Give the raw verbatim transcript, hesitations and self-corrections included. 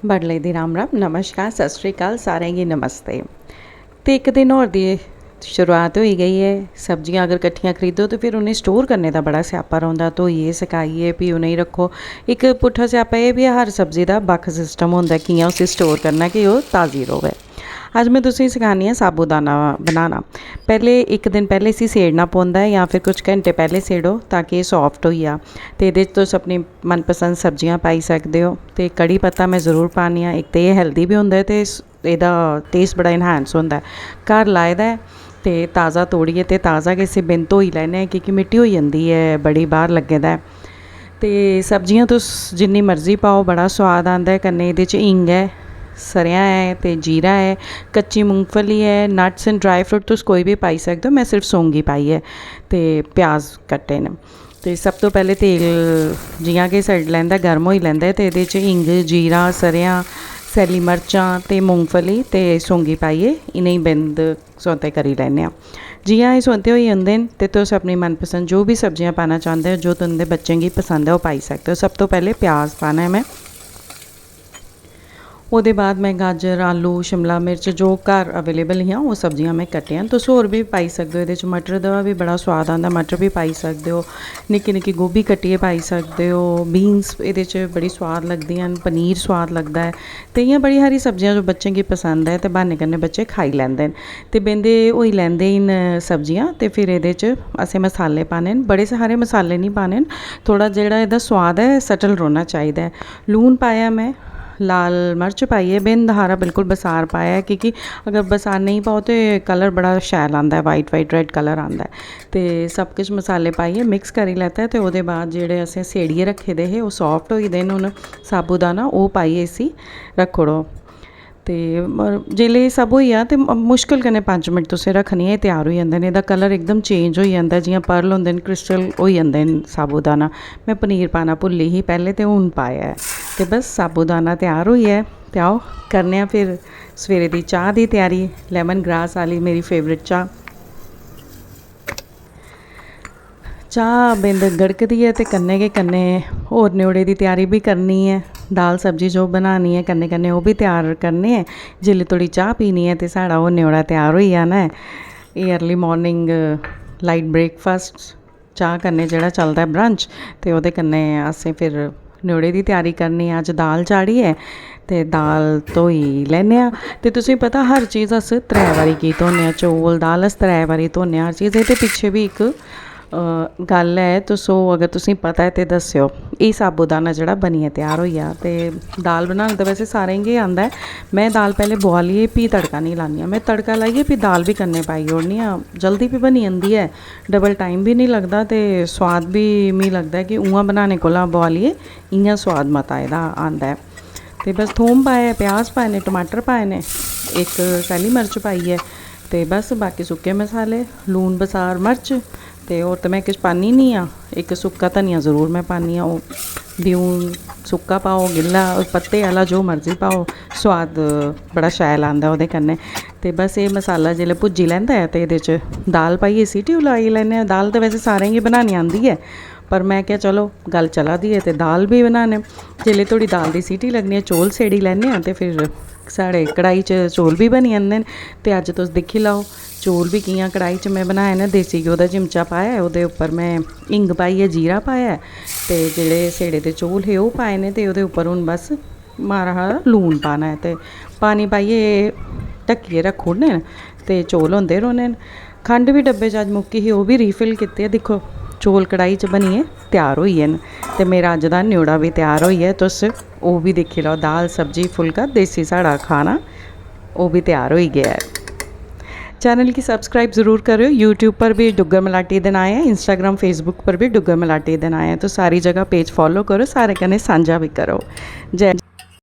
बडलै दी राम राम, नमस्कार, सत श्री अकाल, सारें गी नमस्ते। ते इक दिन होर दी शुरुआत होई गई ऐ। सब्जियां अगर कट्ठियां खरीदो ते फिर उ'नेंगी स्टोर करने दा बड़ा स्यापा रौंह्दा। धोइयै, सकाइयै, फ्ही उ'नेंगी रक्खो। इक पुट्ठा स्यापा एह् बी ऐ, हर सब्जी दा बक्ख सिस्टम होंदा ऐ, कि'यां उसी स्टोर करना कि ओह् ताज़ी र'वै। अज्ज में तुसेंगी सखानी आं साबूदाना बनाना। पैह्ले, इक दिन पैह्ले इसी सेड़ना पौंदा ऐ, जां फिर कुछ घैंटे पैह्ले सेड़ो, ताकि एह् सॉफ्ट होई जा। ते एह्दे च तुस अपनी मनपसंद सब्जियां पाई सकदे ओ। ते कढ़ी पत्ता में ज़रूर पानी आं, इक ते एह् हेल्दी बी होंदा ऐ ते इस-, एह्दा टेस्ट बड़ा इन्हांस होंदा ऐ। घर लाए दा ऐ ते ताज़ा तोड़ियै ते ताज़ा गै इसी बिंद धोई लैन्ने आं, की के मिट्टी होई जंदी ऐ बड़ी, बाह्र लग्गे दा ऐ। ते सब्जियां तुस जिन्नी मर्जी पाओ, बड़ा सोआद आंदा ऐ। कन्नै एह्दे च हिंग ऐ, सरेआं ऐ ते जीरा ऐ, कच्ची मुंगफली ऐ, nuts and dry fruit तुस कोई बी पाई सकदे ओ। में सिर्फ सौंगी पाई ऐ ते प्याज कट्टे न। ते सब तो पैह्ले तेल जि'यां कि सड़ी लैंदा ऐ, गर्म होई लैंदा ऐ, ते एह्दे च हिंग, जीरा, सरेआं, सैल्ली मर्चां ते मुंगफली ते सौंगी पाइयै इ'नेंगी बिंद सौंते करी लैन्ने आं। जि'यां एह् सौंते होई जंदे न ते तुस अपनी मनपसंद जो बी सब्जियां पाना चांह्दे ओ, जो तुं'दे बच्चें गी पसंद ऐ, ओह् पाई सकदे ओ। सब तो पैह्ले प्याज पाना ऐ में। ओह्दे बाद में गाजर, आलू, शिमला मिर्च जो घर अवेलेबल हियां, ओह् सब्जियां में कट्टियां। तुस होर बी पाई सकदे ओ एह्दे च, मटर दा बी बड़ा सोआद आंदा, मटर बी पाई सकदे ओ। निक्की निक्की गोभी कट्टियै पाई सकदे ओ। बीन्स एह्दे च बड़ी सोआद लगदियां न, पनीर सोआद लगदा ऐ। ते इ'यां बड़ी हारी सब्जियां जो बच्चें गी पसंद ऐ ते ब्हान्ने कन्नै बच्चे खाई लैंदे न। ते बिंदे होई लैंदे न सब्जियां, ते फिर एह्दे च असें मसाले पाने न। बड़े सारे मसाले निं पाने न, थोह्ड़ा जेह्ड़ा एह्दा सोआद ऐ, सटल रौह्ना चाहिदा ऐ। लून पाया में, लाल मर्च पाइयै, बिंद हारा बिल्कुल बसार पाया ऐ, की के अगर बसार नेईं पाओ ते कलर बड़ा शैल आंदा ऐ, वाइट वाइट रैड कलर आंदा ऐ। ते सब किश मसाले पाइयै मिक्स करी लैता ऐ। ते ओह्दे बाद जेह्ड़े असें सेड़ियै रक्खे दे हे, ओह् सॉफ्ट होई दे न हून, साबूदाना, ओह् पाइयै इसी रक्खी ओड़ो। ते म-, जेल्लै एह् सब होई जा ते म-, मुश्कल कन्नै पंज मिंट तुसें रक्खनी ऐ, एह् त्यार होई जंदे न। एह्दा कलर एकदम चेंज होई जंदा ऐ, जि'यां पर्ल होंदे न, क्रिस्टल होई जंदे न साबूदाना। में पनीर पाना भुल्ली ही पैह्लें ते हून पाया ऐ। ते बस साबूदाना त्यार होई गेआ ऐ। ते आओ, करने आं फिर सवेरे दी चाह् दी त्यारी। लेमन ग्रास आह्ली मेरी फेवरेट चाह्। चाह् बिंद गड़कदी ऐ ते कन्नै गै कन्नै होर न्योड़े दी त्यारी बी करनी ऐ। दाल सब्जी जो बनानी ऐ, कन्नै कन्नै ओह् बी त्यार करने ऐ। जिल्लै धोड़ी चाह् पीनी ऐ ते साढ़ा ओह् न्योड़ा त्यार होई जाना ऐ। एह् अर्ली मार्निंग लाइट ब्रेकफास्ट, चाह् कन्नै जेह्ड़ा चलदा ऐ ब्रंच, ते ओह्दे कन्नै असें फिर न्योड़े दी त्यारी करनी ऐ। अज्ज दाल चाढ़ी ऐ ते दाल धोई लैन्ने आं। ते तुसेंगी पता, हर चीज़ अस त्रै बारी की धोन्ने आं? चौल, दाल अस त्रै बारी धोन्ने आं हर चीज़। एह्दे पिच्छें बी इक, अ, गल्ल ऐ, तुस ओह् अगर तुसेंगी पता ऐ ते दस्सेओ। एह् साबूदाना जेह्ड़ा बनियै त्यार होई गेआ। ते दाल बनाना ते वैसे सारें गी आंदा ऐ। में दाल पैह्लें बुआलियै फ्ही तड़का निं लान्नी आं। में तड़का लाइयै फ्ही दाल बी कन्नै पाई ओड़नी आं, जल्दी बी बनी जंदी ऐ, डबल टाइम बी निं लगदा ते सोआद बी, मी लगदा ऐ कि उ'आं बनाने कोला बुआलियै इ'यां सोआद मता एह्दा आंदा ऐ। ते बस थोम पाए, प्याज पाए ने, टमाटर पाए ने, इक सैल्ली मर्च पाई ऐ, ते बस बाकी सुक्के मसाले, लून, बसार, मर्च, ते होर ते में किश पान्नी निं आं। इक सुक्का धनिया जरूर में पान्नी आं, ओह् ब्यून सुक्का पाओ, गिल्ला, पत्ते आह्ला, जो मर्जी पाओ, सोआद बड़ा शैल आंदा ओह्दे कन्नै। ते बस एह् मसाला जिसलै भुज्जी लैंदा ऐ ते एह्दे च दाल पाइयै सीटी लोआई लैन्ने आं। दाल ते वैसे सारें गी बनानी आंदी ऐ, पर में आखेआ चलो गल्ल चला दी ऐ ते दाल बी बनाने। जिसलै धोड़ी दाल दी सीटी लग्गनी ऐ, चौल सेड़ी लैन्ने आं ते फिर साढ़े कढ़ाई च चौल बी बनी जंदे न। ते अज्ज तुस दिक्खी लैओ, चौल बी कि'यां कढ़ाई च में बनाए न। देसी घ्यो दा चिमचा पाया ऐ, ओह्दे उप्पर में हिंग पाइयै, जीरा पाया ऐ, ते जेह्ड़े सेड़े दे चौल हे ओह् पाए न, ते ओह्दे उप्पर हून बस माड़ा हारा लून पाना ऐ ते पानी पाइयै ढक्कियै रक्खी ओड़ने न ते चौल होंदे रौह्ने न। खंड बी डब्बे च अज्ज मुक्की ही, ओह् बी रीफिल कीती ऐ। दिक्खो, चौल कढ़ाई च बनियै त्यार होई गे न ते मेरा अज्ज दा न्योड़ा बी त्यार होई गेआ। तुस ओह् बी दिक्खी लैओ, दाल, सब्जी, फुल्का, देसी साढ़ा खाना, ओह् बी त्यार होई गेआ ऐ। चैनल गी सब्सक्राइब जरूर करेओ। YouTube पर बी डुग्गर मलाटी दे नांऽ ऐ, Instagram, Facebook पर बी डुग्गर मलाटी दे नांऽ ऐ। तुस सारी जगह पेज फालो करो, सारें कन्नै सांझा बी करो। जय